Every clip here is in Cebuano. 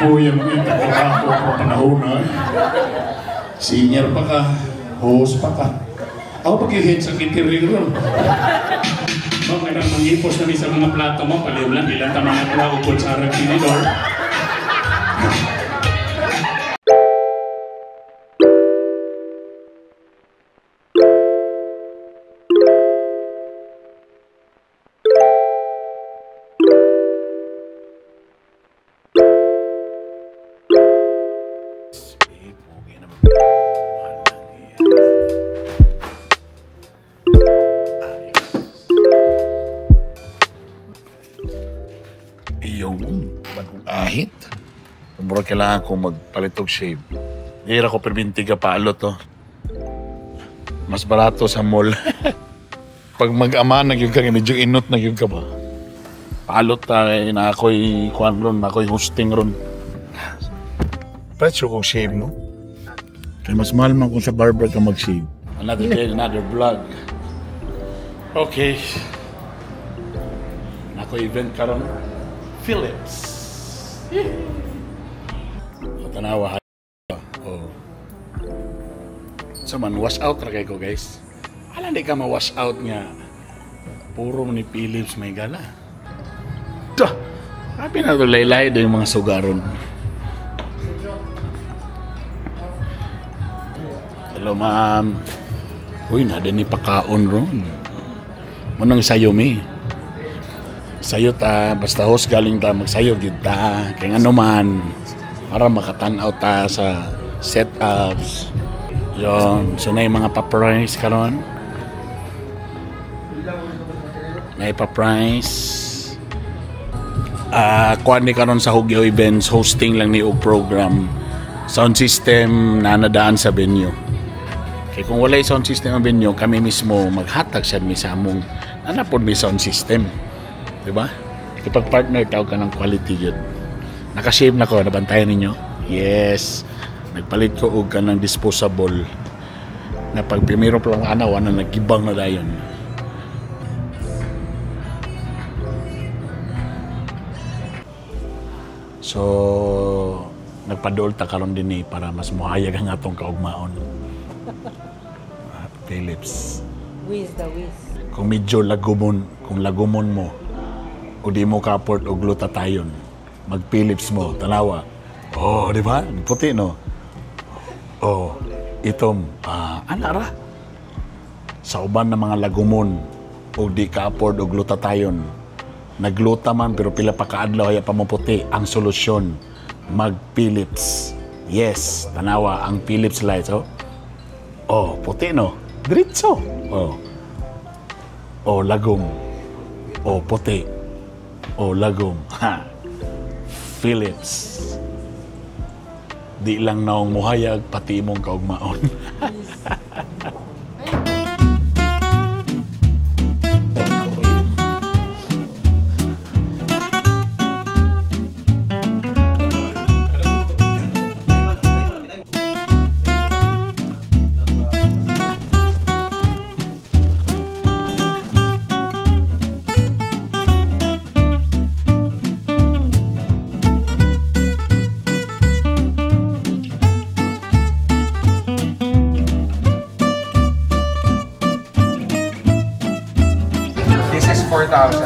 Kapoy ang mga trabaho ko panahon na. Senior pa ka, host pa ka. Ako pag-head sa catering ron. Ma'am, kailangan mangipos na sa mga plato mo. Paliw lang, ilan ta mga plato ko sa arang tinidor. Ahit. Mura kailangan kong magpalit og shave. Hira ko perminti ka palot to. Mas barato sa mall. Pag mag-ama na gyud ka, medyo inot na gyud ka ba? Palot ta na ako'y kuan ron, ako'y hosting ron. Presyo kong shave, no? Kaya mas mahal man kung sa barber ka mag-shave. Another day, another vlog. Okay. Ako event karon. Philips. O, tanawa. Oh. So man, wash out ra kay ko, guys. Ala di ka ma-wash out nga. Puro ni Philips may gala. Duh! Happy na to laylay do yung mga sugaron. Hello, ma'am. Uy, na din ni pakaon ron. Manang sayo mi. Sayo ta, basta host galing ta, magsayo gid ta. Kaya nga naman, para makatanaw ta sa setups. Yun, so na yung mga pa-price karon. Na pa-price. Kuan ni karon sa Hugyo Events, hosting lang ni og program. Sound system na nadaan sa venue. Kaya kung walay sound system ang venue, kami mismo maghatag siya mi sa among nanapod mi sound system. Diba? Kapag partner tawag ka ng quality yun. Nakashave na ko, nabantayan ninyo? Yes. Nagpalit ko og ka ng disposable na pag primero pa lang anaw, ano, nagibang na dayon. So, nagpadol ta karon din eh, para mas muhayag ang atong kaugmaon. Philips. Wiz the wiz. Kung medyo lagumon, kung lagumon mo, o di mo kaport o glutatayon, mag-Philips mo, tanawa. Oh, di ba? Puti, no? Oh, itom, ana ra. Sa uban ng mga lagumon, o di ka-afford o glutatayon, nagluta man pero pila pa kaadlaw kaya pa mo puti, ang solusyon, mag-Philips. Yes, tanawa ang Philips lights, oh. Oh, puti, no? Diretso. Oh. Oh, lagom. Oh, puti. Oh, lagom. Ha. Philips. Di lang naong muhayag, pati imong kaugmaon. This is 4,000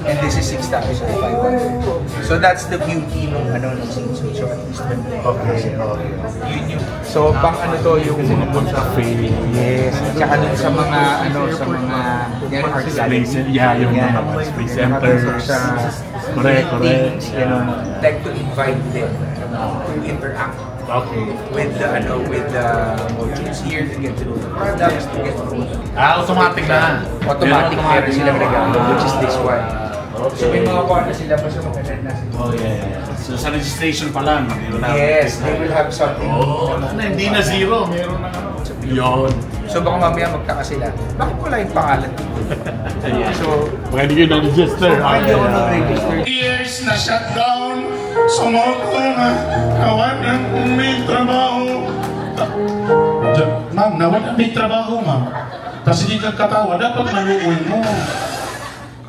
and this is 6,500. So that's the beauty nung ano nung Sensu. So at least when Okay. yun yung, so pang ano to yung Mga cafe. Yes, at saka dun sa mga ano sa mga yan, art gallery. Yeah, yung Yan. mga display centers. Nakatusok sa Correct, correct. meetings, ganun. Like to invite them to interact with the ano with the modules here to get to know the products, to get to know the Ah, automatic na. Automatic meron silang regalo, which is this one. So may mga kuha na sila basta mag-attend na sila. Oh, yeah. So sa registration pa lang, hindi wala. Yes, they will have something. Oh, na na, hindi na zero. Meron na ano. Yun. So baka mamaya magtaka sila, bakit wala yung pangalan ko? So, Baka hindi kayo na-register. baka hindi ako nag-register. Years na shutdown, sumoko na, nawalan may trabaho. Ma'am, nawalan may trabaho, ma'am. Tapos hindi ka katawa, dapat maluoy mo.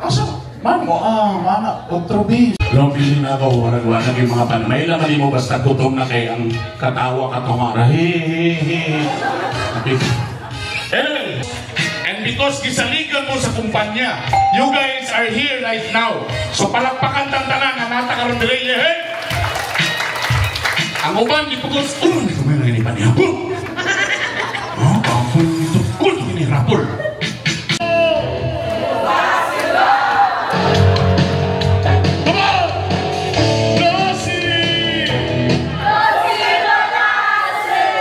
Asa, ma'am, mama, otro bis. Pero feeling na ako, warag wala yung mga pan. May lang mo basta gutom na kay ang katawa katungara. He, he, he. Anyway, and because gisaligan mo sa kumpanya, you guys are here right now. So palakpakan tang tanan nga nata karon diri, hey! Ang uban gipugos, kumay na ni pa niya. Oh, kapon ito. Ini rapol. Come on! Nasi!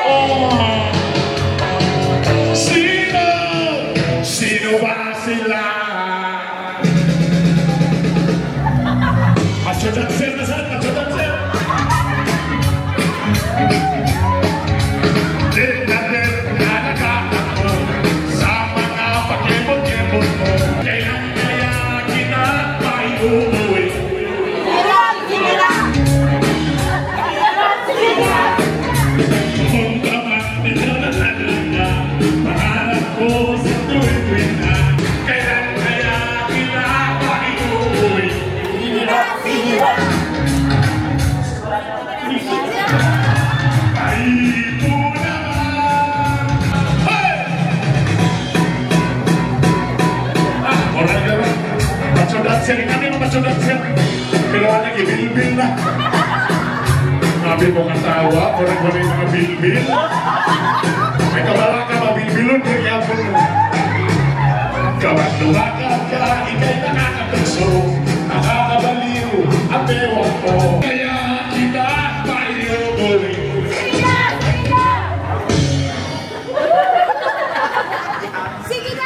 Oh! Sino? Sino ba sila? Macho dancer na saan? Macho dancer! Din na ako sa mga pakibot-kibot mo. Kailan kaya kita maiuuwi? Kung na pangarap ko sa tuwing na. Kailan kaya kita maiuuwi? Ay po naman! Hey! Ah, oray ka ba? Macho dancer, kami mo macho dancer. Pero ano, ibilbil na. Sabi mo katawa, parang wala yung mga bilbil. May kabala ka, mabilbilon, kaya yapon mo. Kapag lumakad ka, ika'y nakakatukso, nakakabaliw ang bewang mo. Kaya kita maiuuwi.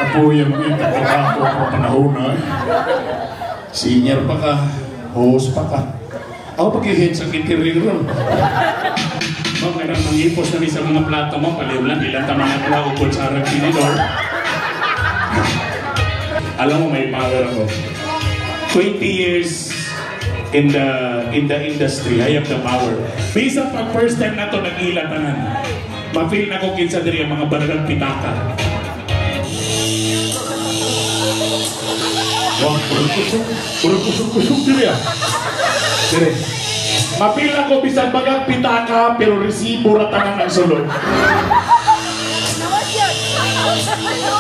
Apo yung itatrabaho ko panahon na eh. Senior pa ka, host pa ka. Ako pag-hit sa interior. Ma'am, kailangan mangipos na sa mga plato mo. Paliw lang, ilang ta mga tao ukod sa arang tinidor. Alam mo, may power ako. 20 years in the industry, I have the power. Bisa pag first time na to, nag-ila tanan. Ma-feel na ko kinsa diri ang mga baragang pitaka. Wah, puro kusog-kusog diri ah. Dire. Mapil ako bisan bagang pitaka pero resibo ra tanan ang sulod.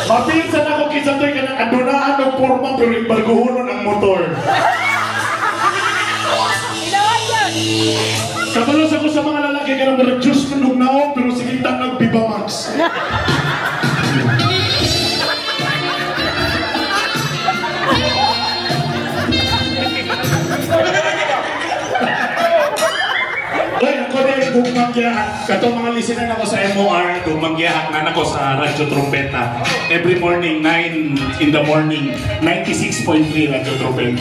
Mapil sa nako kinsa toy kanang adunaan og porma pero imbargohonon ang motor. Kabalos ako sa mga lalaki kanang reduce man og naong pero sige tanag Viva Max. Uy, ako din, gugmang giyahak. Katong mga listener nako sa MOR, gugmang giyahak na nako sa Radyo Trumpeta. Every morning, 9 in the morning, 96.3 Radyo Trumpeta.